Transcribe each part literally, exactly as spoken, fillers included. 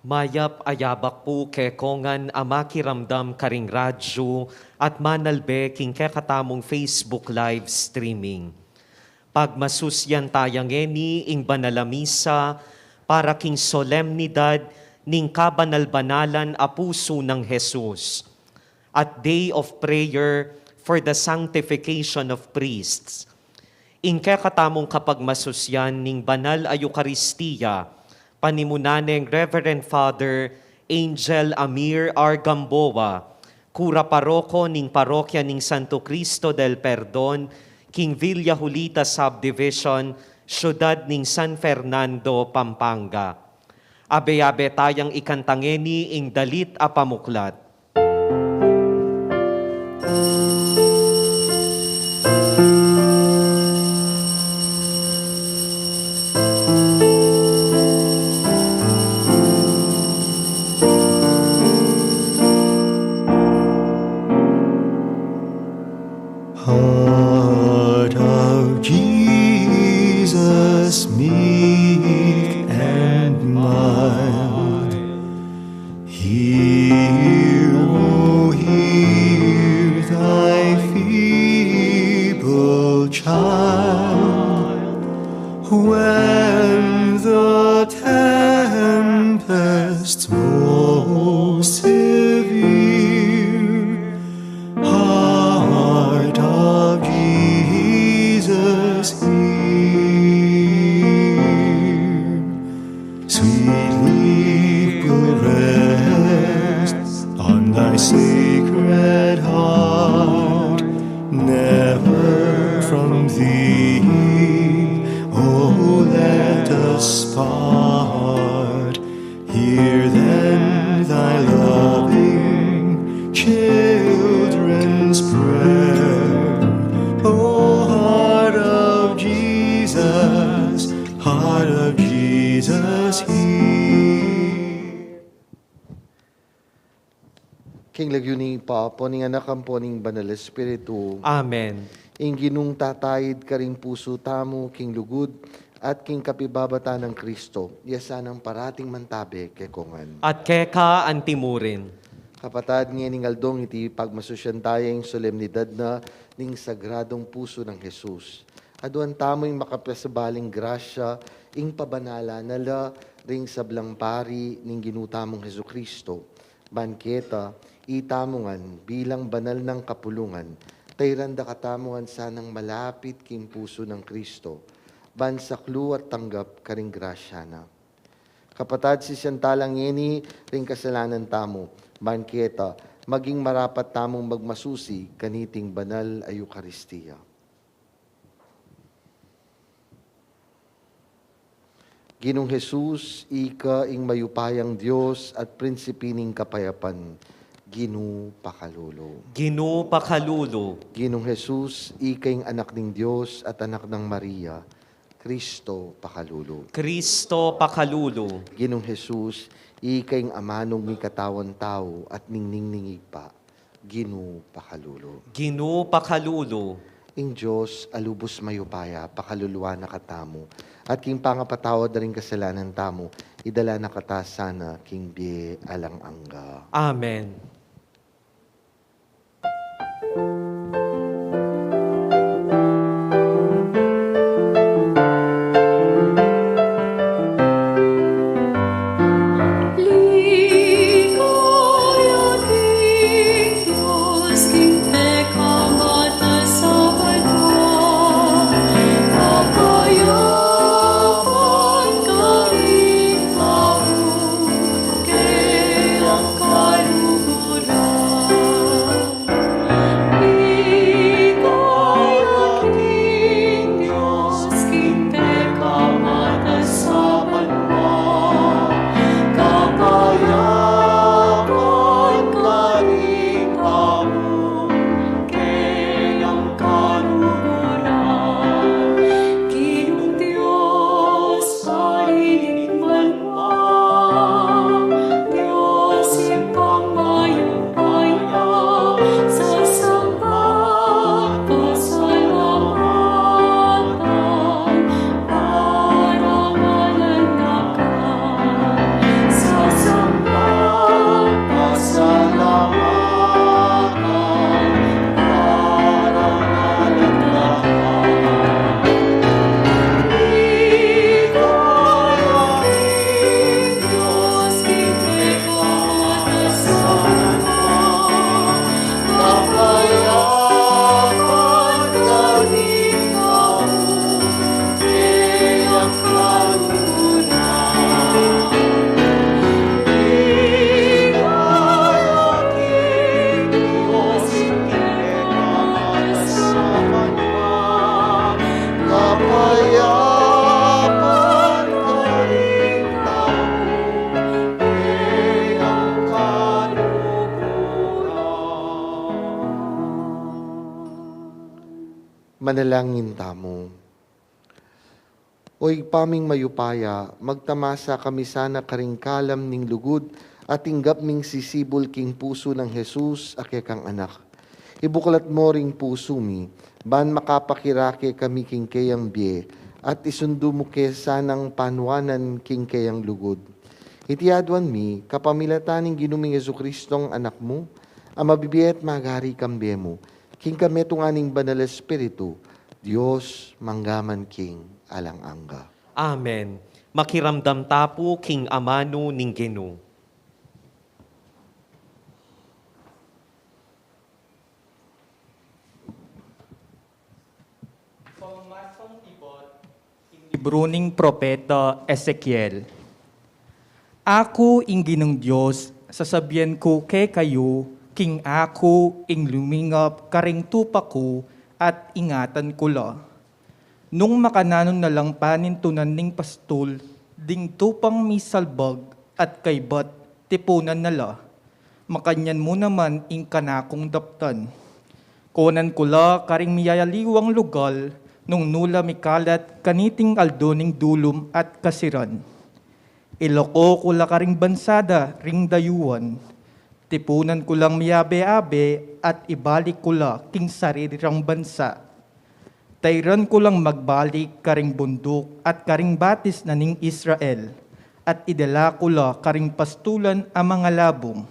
Mayap a yabak pu kekongan a makiramdam karing radyu at manalbe king kekatamung Facebook live streaming. Pagmasusyan taya ngeni ing banal a misa para king solemnidad ning kabanal-banalan a pusu nang Jesus at Day of Prayer for the Sanctification of Priests. Ing kekatamung kapagmasusyan ning banal a Eukaristia, panimunan neng Reverend Father Angel Amir R. Gamboa, kura paroko ning parokya ning Santo Cristo del Perdon, king Villa Julita Subdivision, syudad ning San Fernando, Pampanga. Abe-abe tayang ikanta ngeni ing dalit a pamuklat. Heart of Jesus, meek and mild, hear, O hear thy feeble child. When the tempest most severe, heart of Jesus, hear. Sweetly put rest on thy sacred heart, never from thee, O let us part. Hear then thy loving children's prayer. O heart of Jesus, heart of Jesus, hear. King lagyu ning Ibpa, ampo ning Anak, ampo ning Banal Espiritu. Amen. Ing Ginung tataid karing pusu tamu king lugud at king kapibabatan nang Kristo, iya sanang parating mantabe kekongan. At keka antimurin. Kapatad, ngening aldong iti pagmasusyan taya ing solemnidad na ning Sagradong Pusu nang Jesus. Aduan tamu ing makapasabaling grasya, ing pabanalan na la ring sablang pari ning Ginu tamung Jesucristo. Ban keta, itamu ngan bilang banal nang kapulungan, tairan da katamu ngan sanang malapit king pusu nang Kristo, ban saklu at tanggap karing grasya na. Kapatad, sisian tala ngeni ring kasalanan tamu, ban keta, maging marapat tamung magmasusi kaniting banal a Eukaristia. Ginung Jesus, ika ing mayupayang Dios at prinsipi ning kapayapan, Ginu pakalulu. Ginu pakalulu. Ginung Jesus, ika ing Anak ning Dios at Anak nang Maria, Kristo pakalulu. Kristo pakalulu. Ginung Jesus, ika ing amanu ming katawan tau at ningning ning Ibpa, Ginu pakalulu. Ginu pakalulu. Ing Dios a lubus mayupaya pakaluluan na katamu, at king pangapatawad na ring kasalanan tamu, idala na kata sana king bie alang angga. Amen. Manalangin tamu. O Ibpa ming mayupaya, magtamasa kami sana karing kalam ning lugud at tinggap ming sisibul king pusu nang Jesus a kekang Anak. Ibuklat mo ring pusu mi, ban makapakirake kami king keyang bie, at isundu mu ke sanang panuanan king keyang lugud. Iti aduan mi, kapamilatan ning Ginu ming Jesucristong Anak mu, a mabibie at magari kambe mu, king kametungan ning Banal Espiritu, Dios, mangga man king alang angga. Amen. Makiramdam ta pu king amanu ning Ginu. Pamamasang ibat king libru ning propeta Ezekiel. Aku ing Ginung Dios, sasabian ku kekayu, king aku ing lumingap karing tupa ku at ingatan ku la. Nung makananu na lang panintunan ning pastul ding tupang misalbag at kaybat tipunan na la, makanyan mu naman ing kanakung daptan. Kuanan ku la karing miyayaliwang lugal nung nu la mikalat kaniting aldo ning dulum at kasiran. Ilako ku la karing bansa da ring dayuan. Tipunan ku lang miyabe-abe at ibalik ku la king sarili rang bansa. Tairan ku lang magbalik karing bunduk at karing batis na ning Israel, at idala ku la karing pastulan a mangalabung.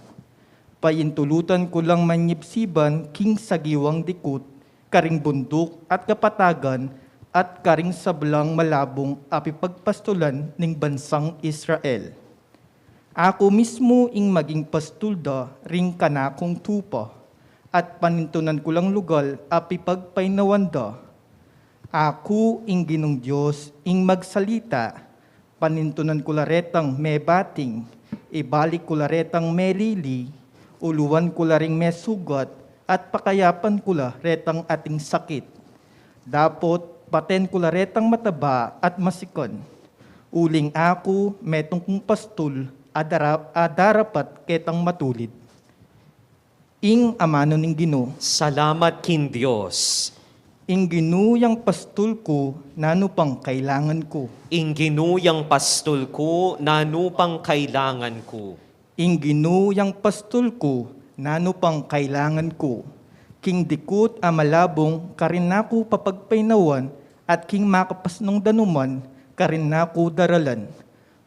Paintulutan ku lang manyibsiban king sagiwang dikut, karing bunduk at kapatagan, at karing sablang malabung a pipagpastulan ning bansang Israel. Aku mismu ing maging pastul da ring kanakung tupa, at panintunan ku lang lugal a pipagpainawan da. Aku ing Ginung Dios ing magsalita, panintunan ku la retang mebating, ibalik ku la retang melili, uluan ku la ring mesugat, at pakayapan ku la retang ating sakit. Dapot paten ku la retang mataba at masikan. Uling aku metung kung pastul a dara-, a darapat ketang matulid. Ing amanu ning Ginu. Salamat king Dios. Ing Ginu yang pastul ku, nanu pang kailangan ku? Ing Ginu yang pastul ku, nanu pang kailangan ku? Ing Ginu yang pastul ku, nanu pang kailangan ku? King dikut a malabung karin na ku papagpainawan, at king makapas nung danuman karin na ku daralan.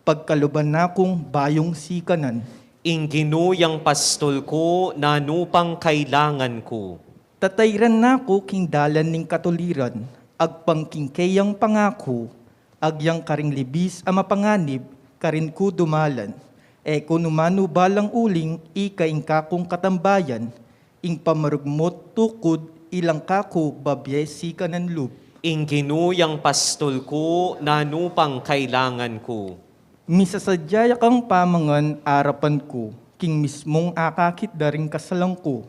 Pagkaluban na kung bayung sikanan. Ing Ginu yang pastul ku, nanu pang kailangan ku? Tatairan na ku king dalan ning katuliran, agpang king keyang pangaku, agyang karing libis a mapanganib, karin ku dumalan. E ku numanu balang uling ika ing kakung katambayan, ing pamarugmut tukud ilang kaku babie sikanan lub. Ing Ginu yang pastul ku, nanu pang kailangan ku? Misasadya ya kang pamangan arapan ku, king mismung akakit da ring kasalan ku.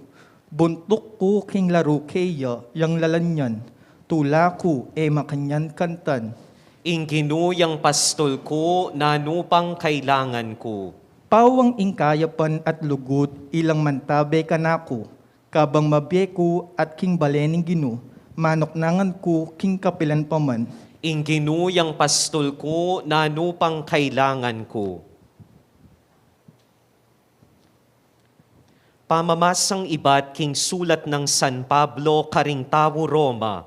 Buntuk ku king laru keya yang lalanyan, tula ku e makanyan kantan. Ing Ginu yang pastul ku, nanu pang kailangan ku? Pawang ing kayapan at lugud ilang mantabe kanaku, kabang mabie ku at king bale ning Ginu, manuknangan ku king kapilan pa man. Ing Ginu yang pastul ku, nanu pang kailangan ku? Pamamasang ibat king sulat nang San Pablo karing tawu Roma.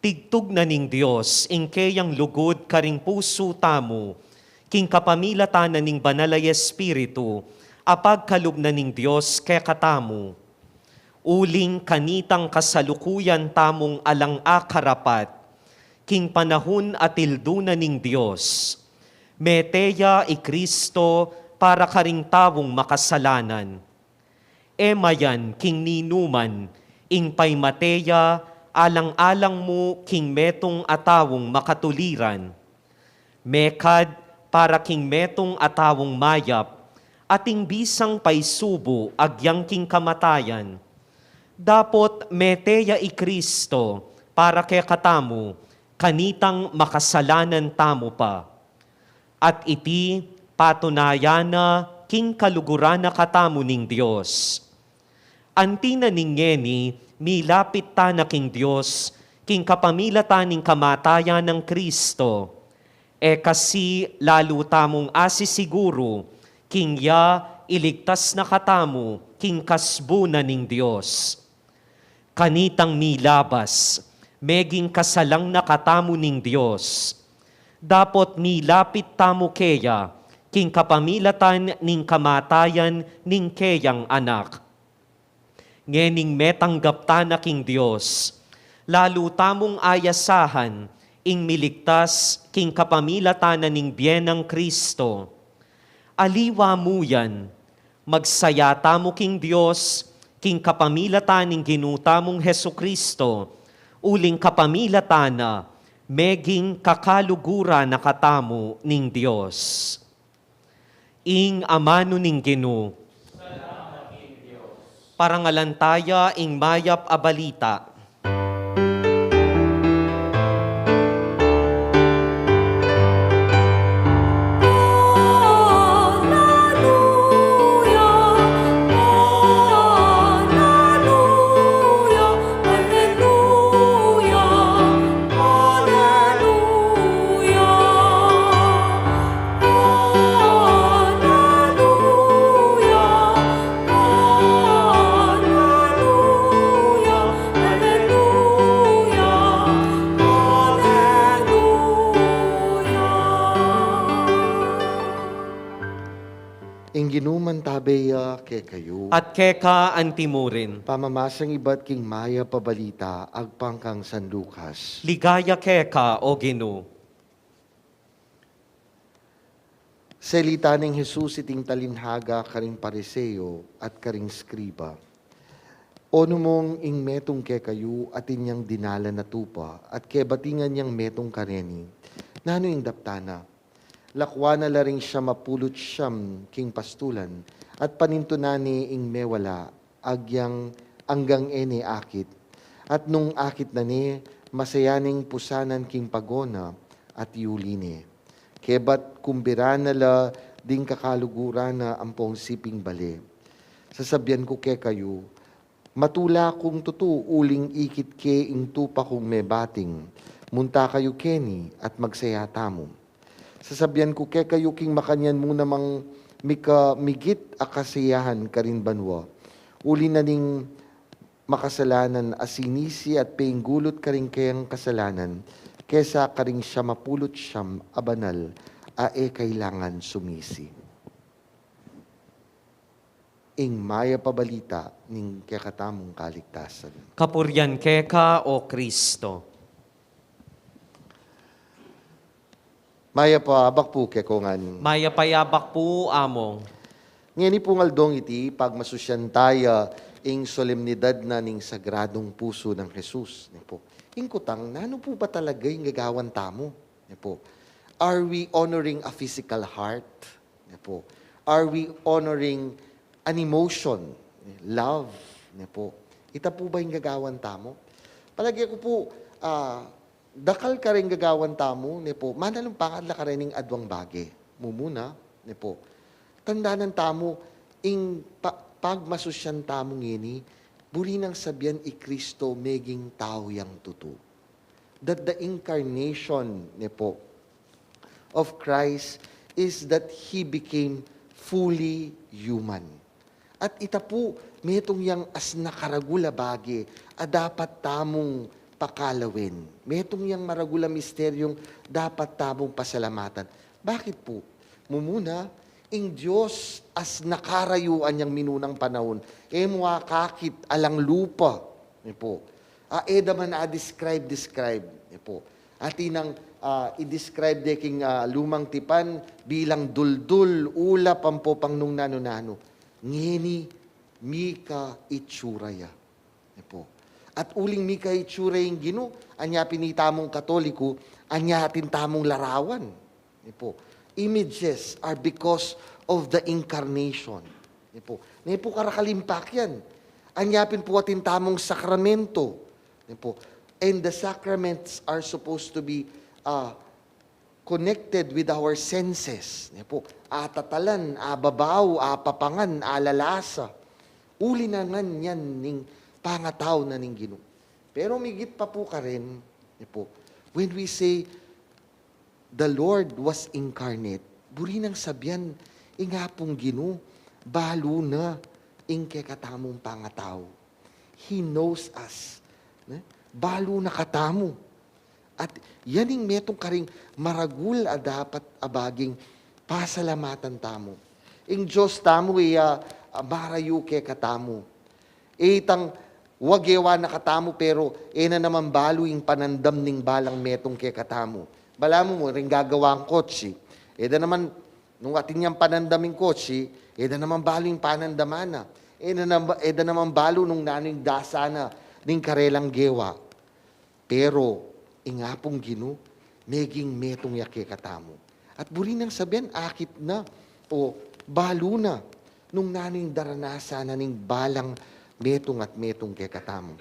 Tigtug na ning Dios ing keyang lugud karing pusu tamu, king kapamilatan na ning Banal a Espiritu, a pagkalub na ning Dios kekatamu. Uling kanitang kasalukuyan tamung alang akarapat, king panahun a tildu na ning Dios, mete ya i Kristo para karing tawung makasalanan. E mayan king ninuman ing paimate ya alang-alang mu king metung a tawung makatuliran. Mekad para king metung a tawung mayap, ating bisang paisubu agyang king kamatayan. Dapot mete ya i Kristo para kekatamu, kanitang makasalanan tamu pa. At iti patunayan na king kaluguran na katamu ning Dios. Anti na ning ngeni, milapit tana king Dios, king kapamilatan ning kamatayan nang Kristo. E kasi lalu tamung asisiguru, king ya iligtas na katamu, king kasbu na ning Dios. Kanitang milabas, meging kasalang na katamu ning Dios. Dapot milapit tamu keya, king kapamilatan ning kamatayan ning keyang Anak. Ngening metanggap tana king Dios, lalu tamung ayasahan ing miligtas king kapamilatan na ning bie nang Kristo. Aliwa mu yan, magsaya tamu king Dios, king kapamilatan ning Ginu tamung Jesu-Kristo, uling kapamilatan na, meging kakaluguran na katamu ning Dios. Ing amanu ning Ginu. Parangalan taya ing mayap a balita. Ing Ginu mantabe ya kekayu. At keka antimurin. Pamamasang ibat king mayap a balita agpang kang San Lucas. Ligaya keka, O Ginu. Selita neng Jesus iting talinhaga karing Pariseo at karing eskriba. Onu mong ing metung kekayu atin yang dinalan a tupa, at kebatingan yang metung kareni, nanu ing daptan na? Lakwan na la ring siam a pulu't siam king pastulan, at panintunan ne ing mewala, agyang anggang e ne akit. At nung akit na ne, masaya neng pusanan king pago na at yuli ne. Kebat kumbiran na la ding kakaluguran na ampong siping bale. Sasabian ku kekayu, matula kung tutu uling ikit ke ing tupa kung mebating, munta kayu keni at magsaya tamu. Sasabian ku kekayu, king makanyan mu namang mika migit a kasiyahan karin banua, uli na ning makasalanan a sinisi at penggulut karing keyang kasalanan, kesa karing siam a pulu't siam a banal a e kailangan sumisi. Ing mayap a balita ning kekatamung kaligtasan. Kapurian keka, O Kristo. Mayap a abak pu kekongan. Mayap a abak pu, Among. Ngeni pung aldong iti, pagmasusyan taya ing solemnidad na ning Sagradung Pusu nang Jesus, ne pu. Ing kutang, nanu pu ba talaga ing gagawan tamu? Ne pu. Are we honoring a physical heart? Ne pu. Are we honoring an emotion? Love? Ne pu. Ita pu ba ing gagawan tamu? Palage ku pu, ah, dakal karing gagawan tamu, ne pu, manalumpangan la karening aduang bage. Mumuna, ne pu. Tandanan tamu, ing pa-, pagmasusyan tamu ngeni, buri nang sabian i Kristo meging tau yang tutu. That the incarnation, ne pu, of Christ is that he became fully human. At ita pu, metung yang as nakaragul a bage a dapat tamung pakalawen. Metung yang maragul a misteryung dapat tamung pasalamatan. Bakit pu? Mumuna, ing Dios as nakarayuan yang minunang panaun, e mu akakit alang lupa, ne pu. A, e da man a-describe, describe, ne pu. Atin nang, ah, i-describe de king, ah, Lumang Tipan bilang duldul, ulap, ampo pang nung nanu-nanu. Ngeni, mika itsura ya. Ne pu. At uling mika itsura ing Ginu, anya pin itamung Katoliku, anya atin tamung larawan. Ne pu. Images are because of the incarnation. Ne pu. Ne pu karakalimpak yan. Anya pin pu atin tamung sakramento. Ne pu. And the sacraments are supposed to be, ah, connected with our senses. Ne pu. Atatalan, ababau, apapangan, alalasa. Uli na ngan yan ning pangatau na ning Ginu. Pero migit pa pu karin, ne pu, when we say the Lord was incarnate, buri nang sabian, ing Apung Ginu, balu na ing kekatamung pangatau. He knows us. Ne? Balu na katamu. At yan ing metung karing maragul a dapat a baging pasalamatan tamu. Ing Dios tamu iya, ah, marayu kekatamu. E itang wa gewa na katamu, pero e na naman balu ing panandam ning balang metung kekatamu. Balamu mu, ring gagawang kotse. E da naman, nung atin yang panandam ing kotse, e da naman balu ing panandaman na. E na nam-, e da naman balu nung nanu ing dasa na ning karelang gewa. Pero ing Apung Ginu, meging metung ya kekatamu. At buri nang sabian, akit na, o balu na, nung nanu ing daranasan na ning balang metung at metung kekatamu.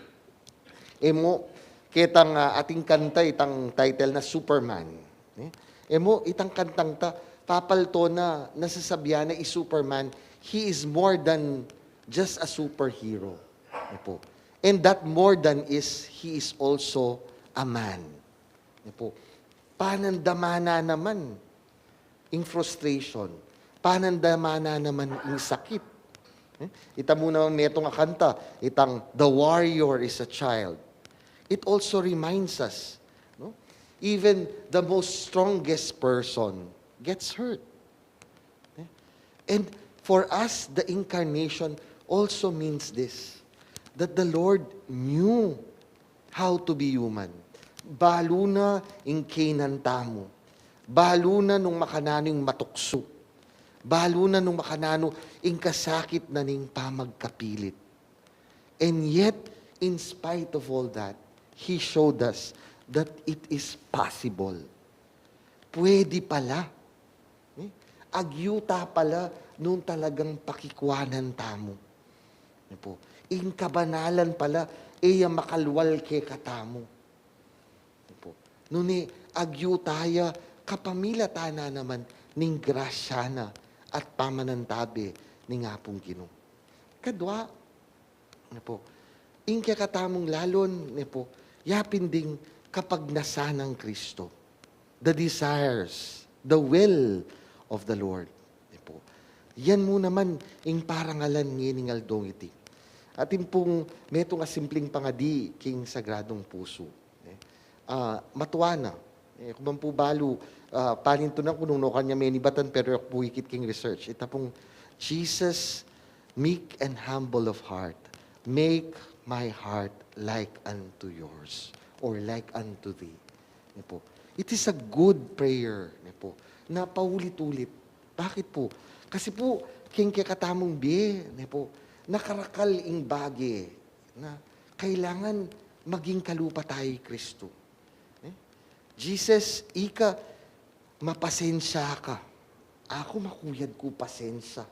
E mu, ketang, ah, ating kanta, itang title na Superman. Ne? E mu, itang kantang ta, papalto na, nasasabian na i Superman, he is more than just a superhero. Ne pu. And that more than is, he is also a man. Ne pu. Panandaman na naman ing frustration. Panandaman na naman ing sakit. Eh? Ita mu naman metung a kanta, itang The Warrior is a Child. It also reminds us, no? Even the most strongest person gets hurt. Eh? And for us, the incarnation also means this, that the Lord knew how to be human. Balu na ing kainan tamu. Balu na nung makananu ing matuksu. Balu na nung makananu ing kasakit na ning pamagkapilit. And yet, in spite of all that, He showed us that it is possible. Pwede pala. Eh, agyuta pala nung talagang pakikuanan tamu. Ne pu. Ing kabanalan pala, e ya makalwal kekatamu. Ne pu. Nune agyuta ya kapamilatan na naman ning grasya na at pamanantabe ning Apung Ginu. Kadwa, ne pu, ing kekatamung lalon, ne pu, yapin ding kapagnasan nang Kristo. The desires, the will of the Lord. Ne pu. Yan mu naman ing parangalan ngening aldong iti. Atin pung metung a simpling pangadi king Sagradong Pusu. Eh, ah, matua na. Eh, ku man pu balu, ah, panintunan ku nung nukan ya menibatan, pero e ku pu ikit king research. Ita pung, "Jesus, meek and humble of heart, make my heart like unto yours," or like unto thee. Ne pu. It is a good prayer, ne pu, na paulit-ulit. Bakit pu? Kasi pu, king kekatamung bie, ne pu, nakarakal ing bage na kailangan maging kalupa tayu i Kristo. Eh? Jesus, ika, mapasensya ka. Aku, makuyad ku pasensya.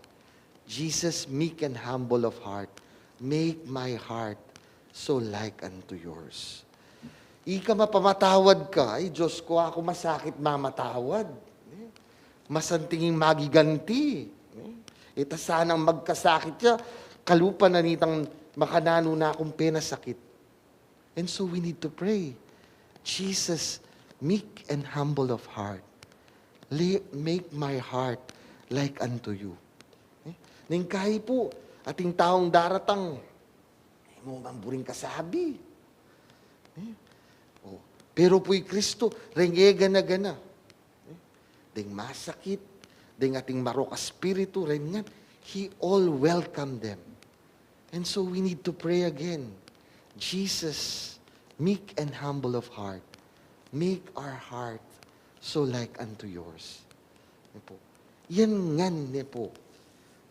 Jesus, meek and humble of heart, make my heart so like unto yours. Ika, mapamatawad ka. Ay, Diyos ko, aku masakit mamatawad. Eh? Masanting ing magiganti. Eh? Ita sanang magkasakit ya, kalupa na nitang makananu na kung penasakit. And so we need to pray. Jesus, meek and humble of heart, le-, make my heart like unto you. Eh? Neng kayi pu, ating taung daratang, e mu man buring kasabi. Eh? Oh. Pero pu i Kristo, reng e gana-gana. Eh? Deng masakit, deng ating marok a spiritu, reng ngan, He all welcome them. And so we need to pray again. Jesus, meek and humble of heart, make our heart so like unto yours. Ne pu. Yan ngan, ne pu,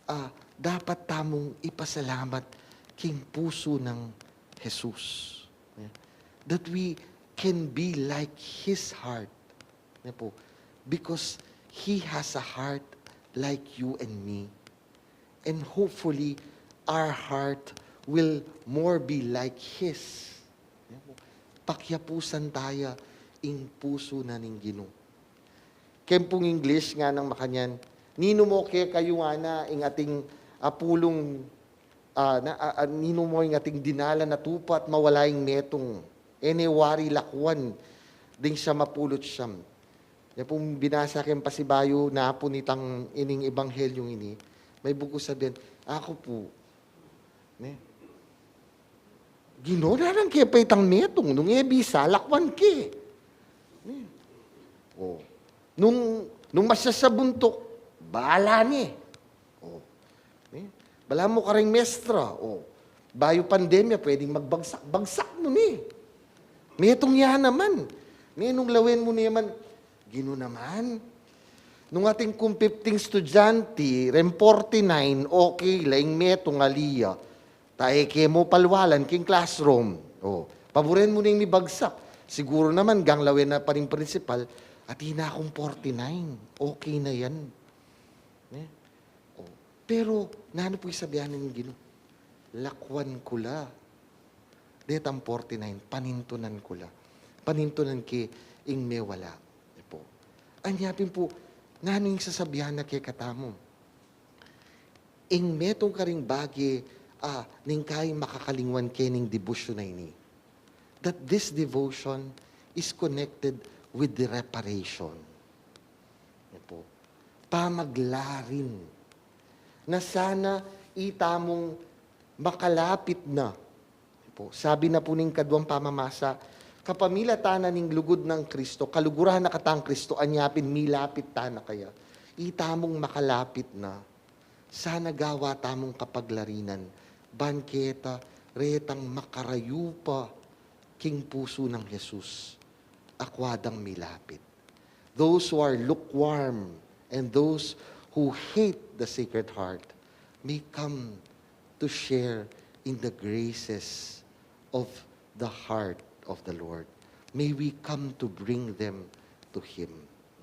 ah, dapat tamung ipasalamat king pusu nang Jesus. Ne? That we can be like His heart. Ne pu. Because He has a heart like you and me. And hopefully, our heart will more be like His. Pakiapusan taya ing pusu na ning Ginu. Keng pung English nganang makanyan, "Ninu mo kekayu," ngana, "ing ating apulung Ah, na, ah, ah, ninu mu ing ating dinalan a tupa at mawala ing metung? E ne wari lakwan ding siyam a pulu't siyam. Nya pung binasa keng pasibayu na pu nitang ining ebanghelyung ini, may buku sabian, "Aku pu." Ne? "Ginu, nanan ke pa itang metung, nung e bisa, lakwan ke." Ne? O. Nung, nung masya sa buntuk, bala ne. O. Ne? Balamu karing mestra, o. Bayu pandemya, pwedeng magbagsak, bagsak mu ne. Metung ya naman. Ne, nung lawen mu ne man, "Ginu naman. Nung atin kung fifteen estudyante, reng forty-nine, okay la ing metung, ali ya. Ta e ke mu palwalan king classroom." O, paburen mu neng mibagsak. Siguru naman, ganglawen na pa ring principal, "Atin na kung forty-nine. Okay na yan." Ne? O, pero, nanu pu ing sabian ning Ginu? "Lakwan ku la. Detang forty-nine, panintunan ku la. Panintunan ke ing mewala." Ne pu. Anya pin pu, nanu ing sasabian na kekatamu? Ing metung karing bage, ah, neng kai makakalingwan ke ning debosyon a ini. That this devotion is connected with the reparation. Ne pu. Pamaglarin. Na sana itamung makalapit na. Ne pu. Sabi na pu ning kaduang pamamasa, kapamilatan na ning lugud nang Kristo, kaluguran na katang Kristo, anya pin milapit tana kaya. Itamung makalapit na. Sana gawa tamung kapaglarinan, ban keta retang makarayu pa king pusu nang Jesus, akwa dang milapit. Those who are lukewarm and those who hate the Sacred Heart may come to share in the graces of the heart of the Lord. May we come to bring them to Him.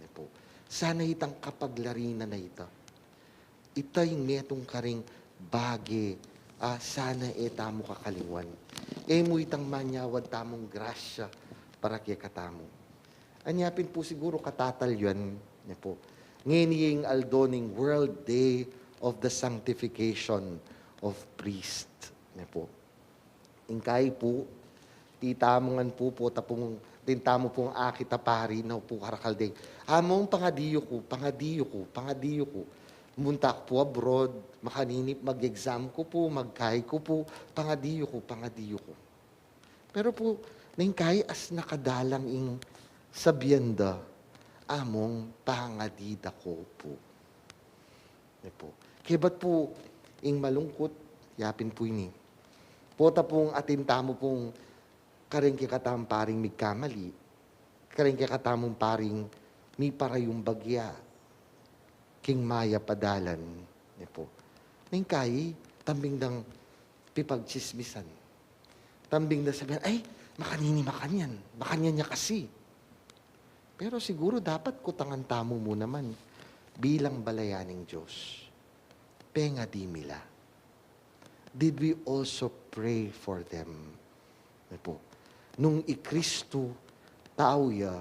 Ne pu. Sana itang kapaglarinan a ita. Ita ing metung karing bage, ah, sana e tamu kakalingwan. E mu itang manyawad tamung grasya para kekatamu. Anya pin pu siguru katatalyuan, ne pu. Ngeni ing aldo ning World Day of the Sanctification of Priest, ne pu. Ing kai pu, itamu ngan pu, pota pung, atin tamu pung akit a pari, nanu pu karakal deng, "Among, pangadiyu ku, pangadiyu ku, pangadiyu ku. Munta ku pu abroad, makanini, mag-exam ku pu, magkai ku pu, pangadiyu ku, pangadiyu ku." Pero pu, neng kai asna kadalang ing sabian da, "Among, pangadi da ko pu." Ne pu. Kebat pu ing malungkut, yapin pu ini. Pota pung atin tamu pung kareng kekatamung paring migkamali, kareng kekatamung paring miparayung bagya king mayap a dalan, ne pu. Neng kai, tambing dang pipagtsismisan. Tambing dang sabian, "Ay, makanini makanyan, makanyan ya kasi." Pero siguru dapat kutangan tamu mu naman bilang balayan ning Dios. Pengadi mi la? Did we also pray for them? Ne pu. Nung i Kristu tau ya,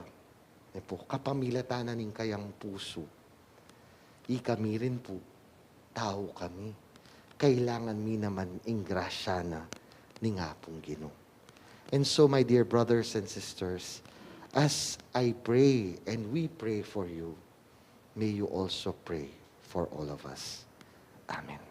ne pu, kapamilatan na ning kayang pusu, ikami rin pu, tau kami. Kailangan mi naman ing grasya na ning Apung Ginu. And so, my dear brothers and sisters, as I pray and we pray for you, may you also pray for all of us. Amen.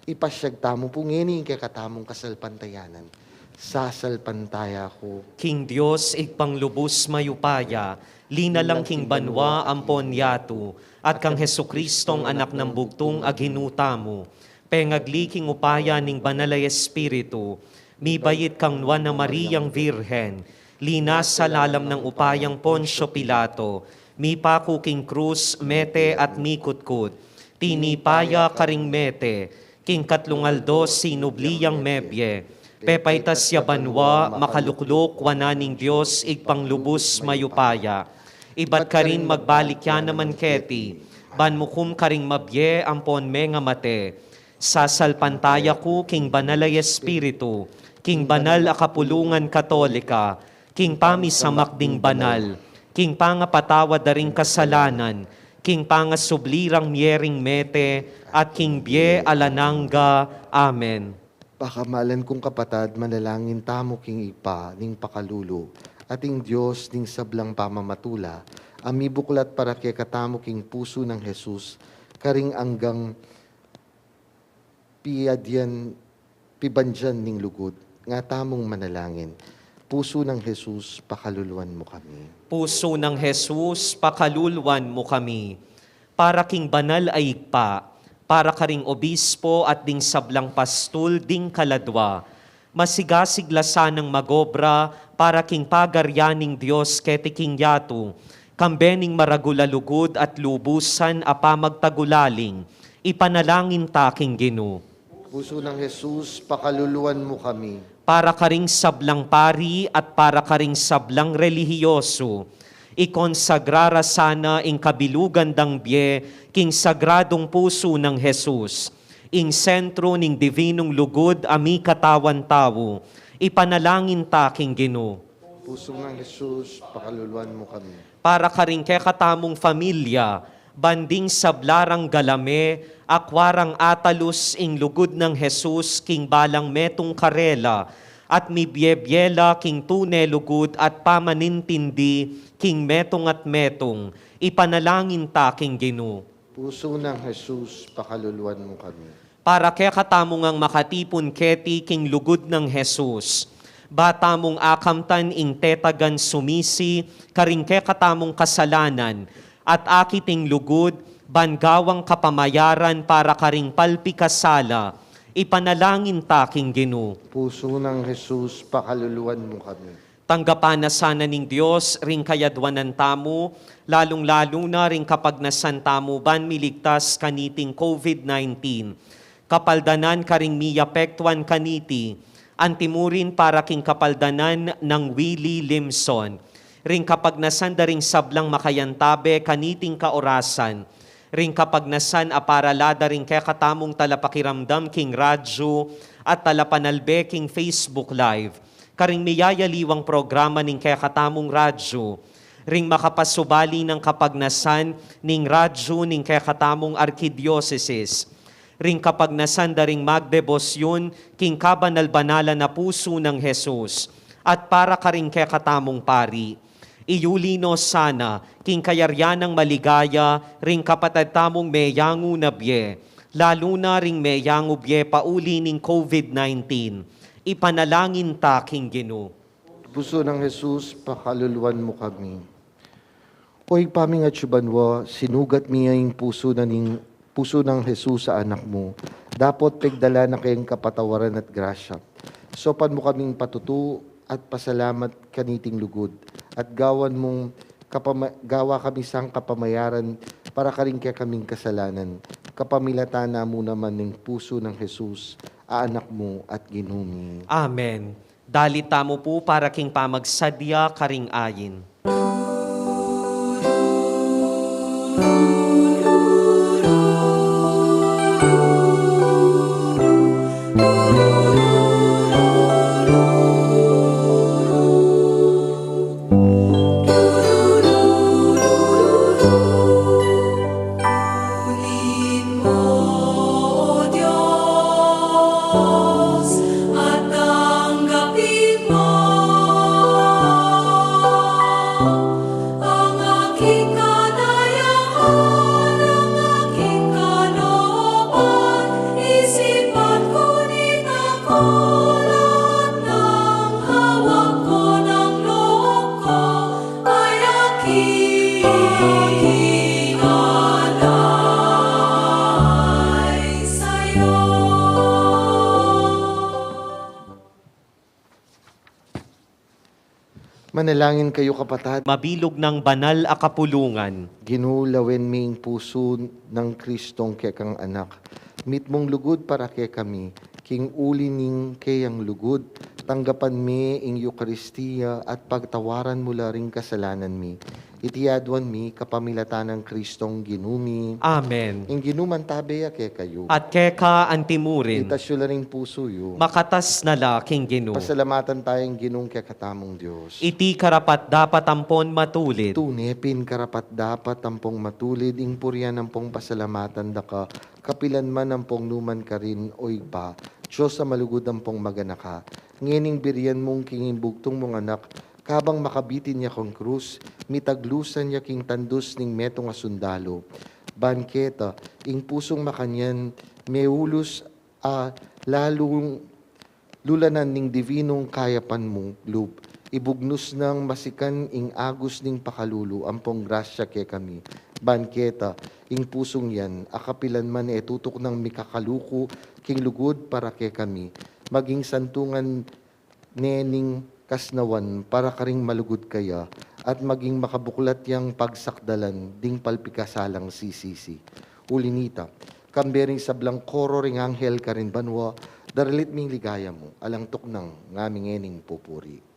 Ipasyag tamu pu ngeni ing kekatamung kasalpantayanan. Sasalpantaya ku king Dios Ibpang lubus mayupaya, linalang king banua ampon yatu, at kang Jesucristong Anak nang bugtung a Ginu tamu, pengagli king upaya ning Banal a Espiritu, mibait kang Nuan a Mariang Virgen, linasa lalam nang upayang Poncio Pilato, mipaku king krus, mete at mikutkut, tinipa ya karing mete, king katlung aldo sinubli yang mebie, pepaitas ya banua, makalukluk wanan ning Dios Ibpang lubus mayupaya. Ibat karin magbalik ya naman keti, ban mukum karing mabie ampon mengamate. Sasalpantaya ku king Banal a Espiritu, king banal a kapulungan Katolika, king pamisamak ding banal, king pangapatawad da ring kasalanan, King pangasubli rang mie ring mete, at king bie alang angga. Amen. Pakamalan kung kapatad, manalangin tamu king Ibpa ning pakalulu, at ing Dios ning sablang pamamatula, a mibuklat para kekatamu king pusu nang Jesus, karing anggang piadian, pibandian ning lugud. Nga tamung manalangin. Pusu nang Jesus, pakaluluan mu kami. Pusu nang Jesus, pakaluluan mu kami. Para king banal a Ibpa, para karing obispo at ding sablang pastul ding kaladwa, masigasig la sanang magobra para king pagaryan ning Dios keti king yatu, kambe ning maragul a lugud at lubusan a pamagtagulaling. Ipanalangin ta king Ginu. Pusu nang Jesus, pakaluluan mu kami. Para karing sablang pari at para karing sablang relihiyoso, ikonsagra ra sana ing kabilugan dang bie king sagradung pusu nang Jesus, ing sentro ning divinung lugud a mikatawan tau. Ipanalangin ta king Ginu. Pusu nang Jesus, pakaluluan mu kami. Para karing kekatamung familia, ban ding sabla rang galame, akua rang atalus ing lugud nang Jesus king balang metung karela, at mibiebie la king tune lugud at pamanintindi king metung at metung. Ipanalangin ta king Ginu. Pusu nang Jesus, pakaluluan mu kami. Para kekatamu ngang makatipun keti king lugud nang Jesus, ba tamung akamtan ing tetagan sumisi karing kekatamung kasalanan, at akit ing lugud ban gawang kapamayaran para karing palpikasala. Ipanalangin ta king Ginu. Pusu nang Jesus, pakaluluan mu kami. Tanggapan na sana ning Dios ring kayadwanan tamu, lalung-lalu na ring kapagnasan tamu ban miligtas kaniting COVID nineteen. Kapaldanan karing miapektuan kaniti, antimurin para king kapaldanan nang Willie Limson, ring kapagnasan da ring sablang makayantabe kaniting kaorasan, ring kapagnasan a para la da ring kekatamung talapakiramdam king radyu at talapanalbe king Facebook Live, karing miyayaliwang programa ning kekatamung radyu, ring makapasubali nang kapagnasan ning radyu ning kekatamung arkidiosesis, ring kapagnasan da ring magdebosyun king kabanal-banalan a pusu nang Jesus, at para karing kekatamung pari. Iyuli no sana king kayarian nang maligaya ring kapatad tamung meyangu na bie, lalu na ring meyangu bie pauli ning COVID nineteen. Ipanalangin ta king Ginu. Pusu nang Jesus, pakaluluan mu kami. O Ibpa ming atsu banua, sinugat mi ing pusu na ning, pusu nang Jesus a Anak mu, dapot pigdala na keng kapatawaran at grasya. Saupan mu kaming patutu at pasalamat kaniting lugud, at gawan mung kapama-, gawa kami sang kapamayaran para karing kekaming kasalanan. Kapamilatan na mu naman ning pusu nang Jesus a Anak mu at Ginu mi. Amen. Dalit tamu pu para king pamagsadya karing ayin. Manalangin kayu, kapatad. Mabilug nang banal a kapulungan. Ginu, lawen mi ing pusu nang Kristong kekang Anak, mitmung lugud para kekami, king uli ning keyang lugud, Tanggapan mi ing Eukaristia at pagtawaran mu la ring kasalanan mi. Iti aduan mi kapamilatan nang Kristong Ginu mi. Amen. Ing Ginu mantabe ya kekayu. At keka antimurin. Itas yu la ring pusu yu. Makatas na la king Ginu. Pasalamatan taya ing Ginung kekatamung Dios. Iti karapat-dapat ampon matulid. Tune pin karapat-dapat ampong matulid ing purian ampong pasalamatan da ka, kapilan man ampong numan karin, o Ibpa, Dios a malugud ampong maganaka. Ngening birian mung king imbugtung mung Anak, kabang makabitin ya king krus, mitaglusan ya king tandus ning metung a sundalu. Ban keta, ing pusung makanyan, meulus a lalung lulanan ning divinung kayapan mung lub, ibugnus nang masikan ing agus ning pakalulu ampong grasya kekami. Ban keta, ing pusung yan, a kapilan man e tutuknang mikakaluku king lugud para kekami, maging santungan ne ning kasnawan para karing malugud kaya, at maging makabuklat yang pagsakdalan ding palpikasalang sisisi. Uli nita, kambe ring sablang koro ring anghel karin banua, daralit ming ligaya mu, alang tuknang ngaming ngening pupuri.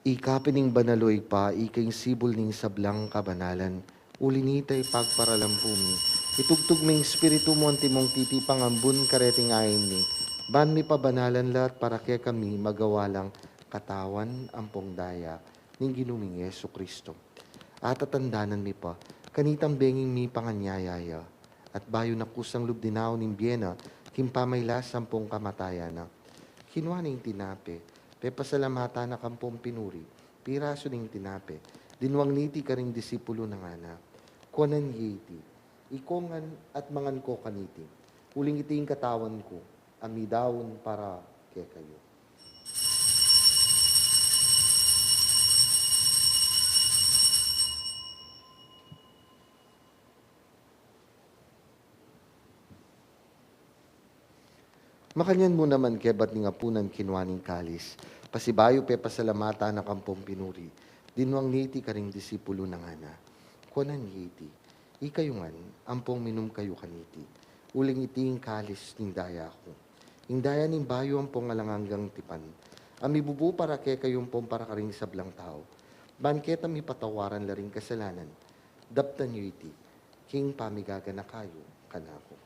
Ika pin ing banal, o Ibpa, ika ing sibul ning sablang kabanalan. Uli nita, ipagparalampu mi, itugtug me ing Espiritu mu antimong titipang ambun kareting ain mi, ban mipabanalan la at para kekami magawa lang katawan ampong daya ning Ginu ming Jesucristo. Atatandanan mi pa kanitang benging mipanganyaya ya, at bayu na kusang lub dinaun ing bie na king pamailas ampong kamatayan na, kinua ne ing tinape, pepasalamatan na kampong pinuri, pirasu ne ing tinape, dinwang niti karing disipulu na ngana, kuanan ye iti, iko ngan at mangan ko kaniti, uling iti ing katawan ku, a midaun para kekayu. Makanyan mu naman kebat ning apunan kinua ne ing kalis, pasibayu pepasalamatan na kampong pinuri, dinwang niti karing disipulu na ngana, kuanan ye iti, ikayu ngan ampong minum kayu kaniti, uling iti ing kalis ning daya ku, ing daya ning bayu ampong alang anggang tipan, a mibubu para kekayu ampong para karing sablang tau, ban keta mipatawaran la ring kasalanan. Daptan yu iti king pamigaganaka yu kanaku.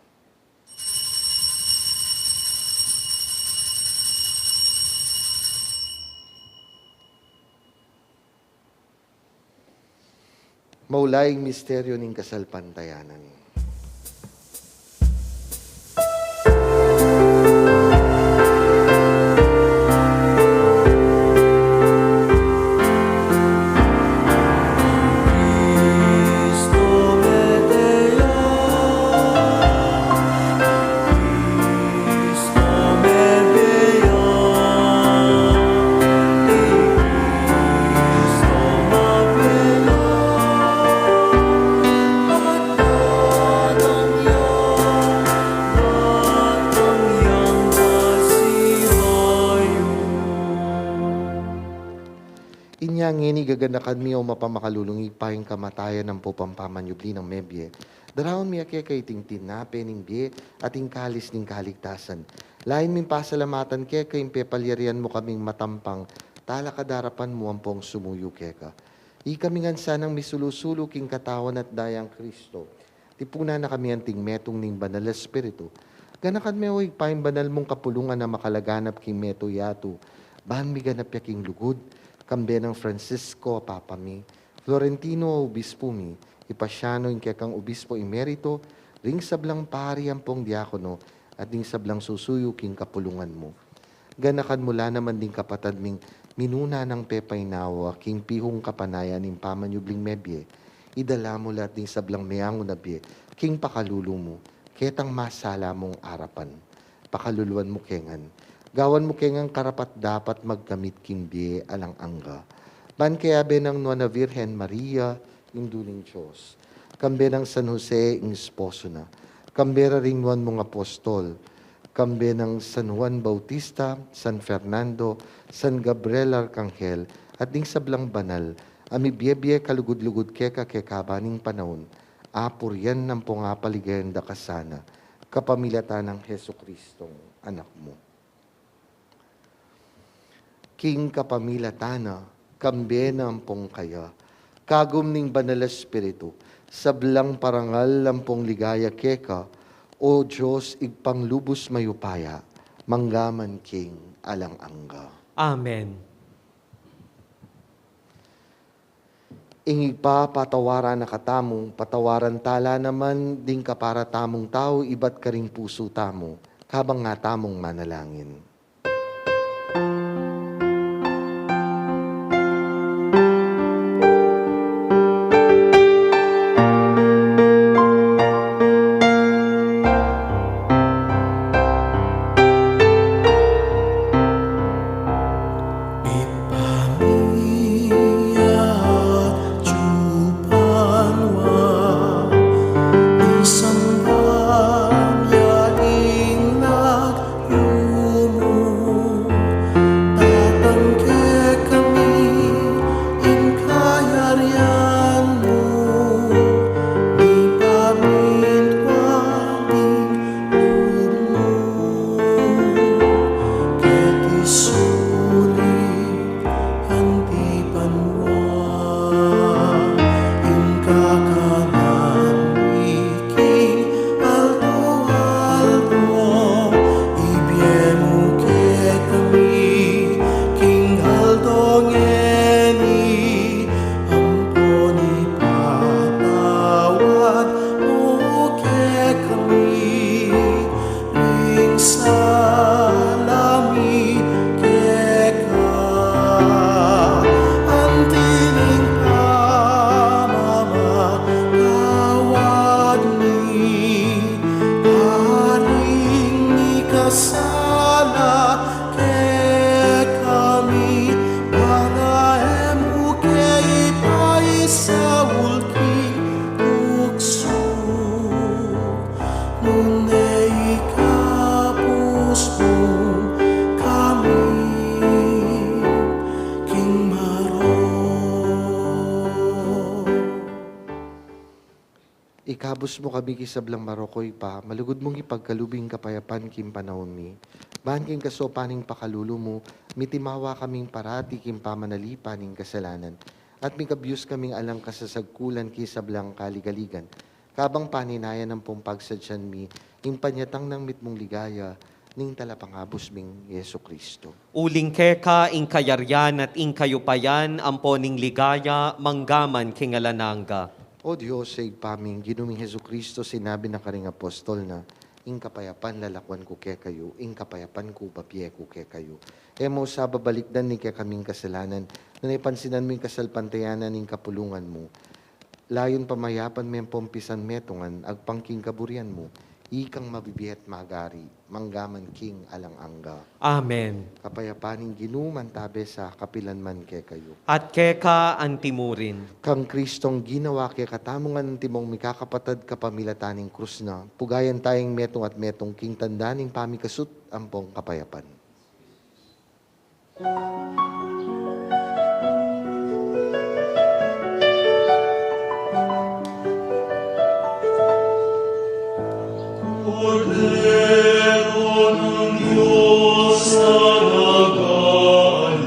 Maulaing misteryu ning kasalpantayanan. Inya ngeni gaganakan mi, o mapamakalulung Ibpa, ing kamatayan ampong pampamanyubli nang mebie. Daraun mi keka iting tinape ning bie at ing kalis ning kaligtasan. Lain ming pasalamatan keka ing pepalyarian mu kaming matampang talakad arapan mu ampong sumuyu keka. Ikami ngan sanang misulu-sulu king katawan at dayang Kristo. Tipunan na kami anting metung ning Banal a Espiritu. Ganakan me, o Ibpa, ing banal mung kapulungan a makalaganap king meto yatu, ban miganap ya king lugud, kambe nang Francisco a Papa mi, Florentino a Obispu mi, ipasianu ing kekang Obispo Emerito, ring sablang pari ampong diakono, at ding sablang susuyu king kapulungan mu. Ganakan mu la naman ding kapatad ming minuna nang pepainawa king pihung kapanayan ning pamanyubling mebie. Idala mu la ding sablang meangu na bie king pakalulu mu, ketang masala mung arapan. Pakaluluan mu ke ngan. Gawan mu ke ngan karapat-dapat magkamit king bie alang angga. Ban kayabe nang Nuan a Virgen Maria, Indu ning Dios, kambe nang San Jose, ing esposo na, kambe ra ring nuan mung apostol, kambe nang San Juan Bautista, San Fernando, San Gabriel Arkanghel, at ding sablang banal a mibie-bie kalugud-lugud keka kekaba ning panaun, apurian ampong apaligayan da ka sana, kapamilatan nang Jesucristong Anak mu. King kapamilatan na, kambe na ampong kaya, kagum ning Banal a Espiritu, sablang parangal ampong ligaya keka, O Dios, Ibpang lubus mayupaya, mangga man king alang angga. Amen. Ing Ibpa, patawaran na katamu, patawaran ta la naman ding kapara tamung tau ibat karing pusu tamu, kabang nga tamung manalangin. Ibpa mi, atiu ka banua, misamban ya ing lagyu mu, datang kekami ing kayarian mu, mipamintuan ing lub mu keti sulip anti banua. Ing kakanan mi king aldo-aldo ibie mu kekami king aldo ngeni, ampon ipatawad mu kekami ing sala mi keka, anti ning pamamatawad mi karing mikasala kekami, bang e mu ke ipaisaul king tuksu, nune ikabus mu kami king marok. Ikabus mu kami king sablang marok, o Ibpa, malugud mung ipagkalub ing kapayapan king panaun mi. Ban king kasaupan ning pakalulu mu, mitimawa kaming parati king pamanalipan ning kasalanan, at mikabius kaming alang kasasagkulan king sablang kaligaligan, kabang paninayan ampong pagsadyan mi ing panyatang nang mitmung ligaya ning Talapangabus ming Jesucristo. Uling keka ing kayarian at ing kayupayan ampo ning ligaya mangga man king alang angga. O Dios, Ibpa ming Ginu ming Jesucristo, sinabi na karing apostol na, ing kapayapan lalakwan ku kekayu, ing kapayapan ku babie ku kekayu. E mu sa babalikdan ing kekaming kasalanan, nune pansinan mu ing kasalpantayanan ning kapulungan mu. Layun pamayapan me ampong pisan metungan, agpang king kaburian mu, ikang mabibie at magari, mangga man king alang angga. Amen. Kapayapan ning Ginu mantabe sa kapilan man kekayu. At keka antimurin. Kang Kristong ginawa kekatamu ngan antimong mikakapatad kapamilatan ning krus na, pugayan taya ing metung at metung king tanda ning pamikasut ampong kapayapan. Kordero ng Diyos na nagaling.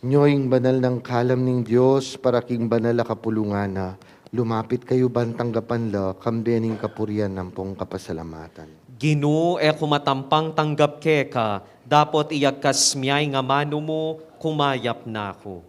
Nyo ing banal nang kalam ning Dios para king banal a kapulungan na. Lumapit kayu ban tanggapan la, kambe ning kapurian ampong kapasalamatan. Ginu, e ku matampang tanggap keka, dapot iyagkas mi ya ing amanu mu, kumayap na ku.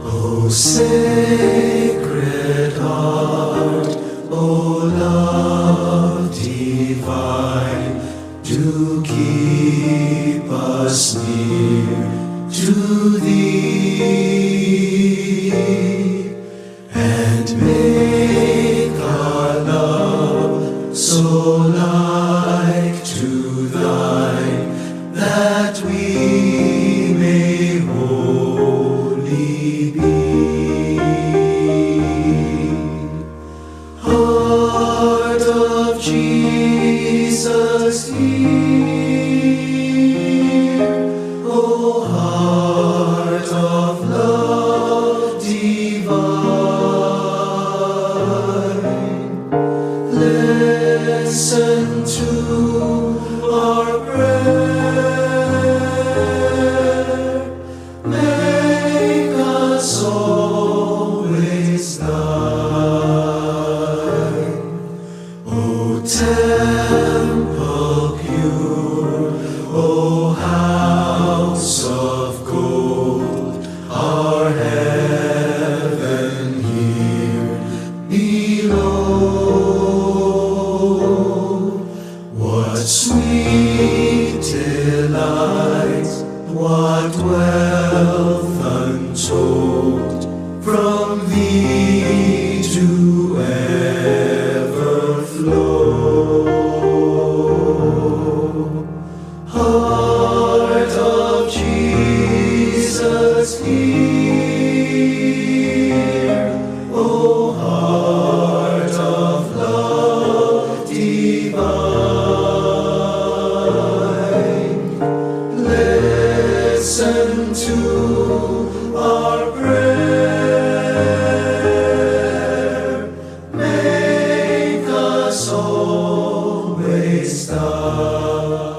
O Sacred Heart, O Love Divine, do keep us near to Thee, and make our love so like to Thine that we may wholly be. Heart of Jesus, hear, O heart of love divine, listen to our prayer. Make us always Thine. O temple pure, O house of gold, our heaven here below. What sweet delight, what wealth untold, from Thee to ever flow. Heart of Jesus, hear, O heart of love divine, listen to our prayer. Make us always Thine.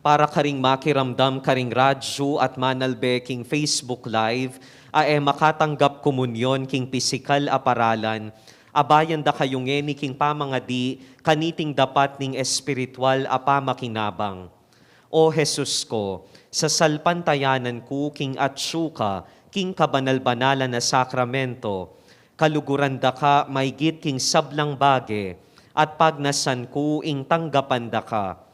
Para karing makiramdam karing radyu at manalbe king Facebook Live, a e makatanggap komunyon king pisikal a paralan, abayan da kayu ngeni king pamangadi kaniting dapat ning espiritual a pamakinabang. O Jesus ko, sasalpantayanan ku king atsu ka king kabanal-banalan a sakramento, kaluguran da ka maigit king sablang bage, at pagnasan ku ing tanggapan da ka.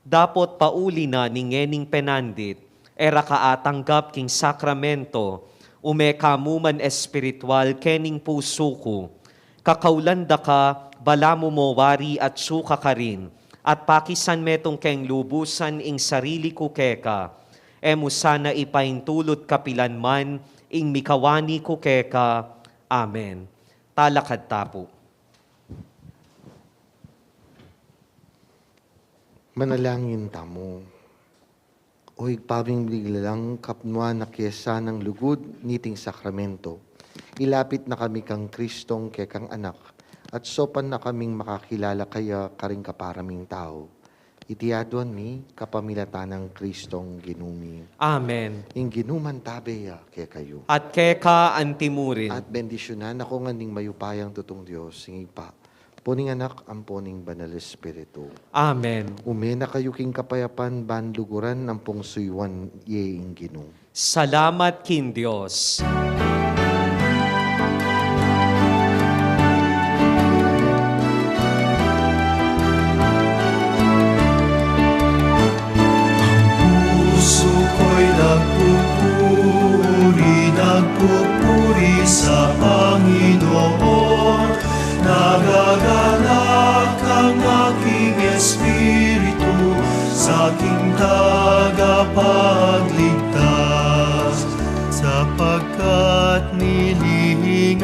Dapot pauli na ning ngening penandit, e ra ka atanggap king sakramento, ume ka mu man espiritual kening pusu ku. Kakaulan da ka, balamu mo wari atsu ka karin, at pakisan metung keng lubusan ing sarili ku keka. E mu sana ipaintulut kapilan man ing mikawani ku keka. Amen. Talakad ta pu. Manalangin tamu. O Ibpa ming miglalang, kapnuan na ke sanang lugud niting sakramento, ilapit na kami kang Kristong kekang Anak, at saupan na kaming makakilala kaya karing kapara ming tau. Iti aduan mi kapamilatan nang Kristong Ginu mi. Amen. Ing Ginu mantabe ya kekayu. At keka antimurin. At bendisyunan na ko ngan ning mayupayang tutung Dios, ing Ibpa, ampo ning Anak, ampo ning Banal Espiritu. Amen. Ume na kayu king kapayapan ban luguran ampong suyuan ye ing Ginu. Salamat king Dios. Ang pusu ko'y nagpupuri, nagpupuri sa Panginoon. Nagagalak ang aking espiritu sa aking tagapag-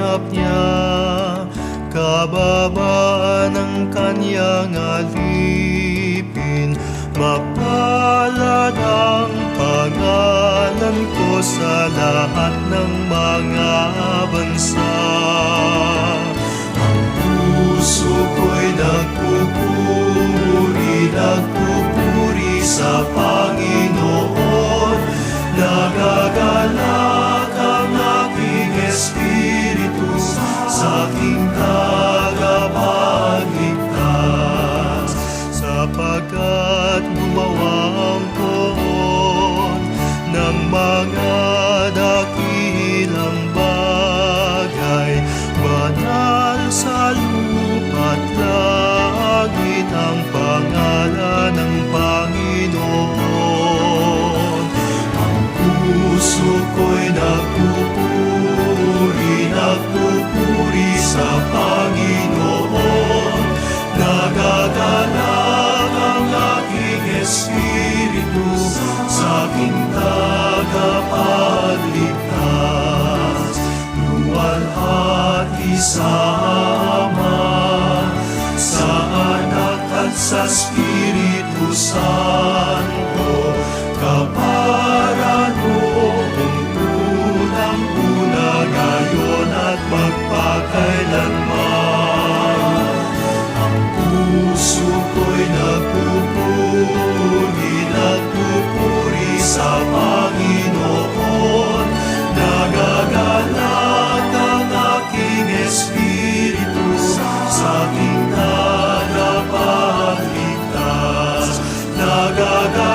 Niya, kababa ng kanyang alipin, mapalad ang pangalan ko sa lahat ng mga bansa. Ang puso ko'y nagpupuri, nagpupuri sa Panginoon, nagagalak ang aking espiritu sa aking tagapagligtas, sapagkat gumawa ang poon ng mga dakilang bagay. Banal sa lupa't langit ang pangalan ng Panginoon. Ang puso ko'y nagpupuri, nagpupuri sa Panginoon. Nagagalak ang aking espiritu sa aking tagapagligtas. Luwalhati sa Ama, sa Anak at sa Espiritu Santo, kapara noong unang-una, ngayon at magpakailanman. Ang puso ko'y nagpupuri, nagpupuri sa Panginoon. Nagagalak ang aking espiritu sa aking tagapagligtas. Nagagalak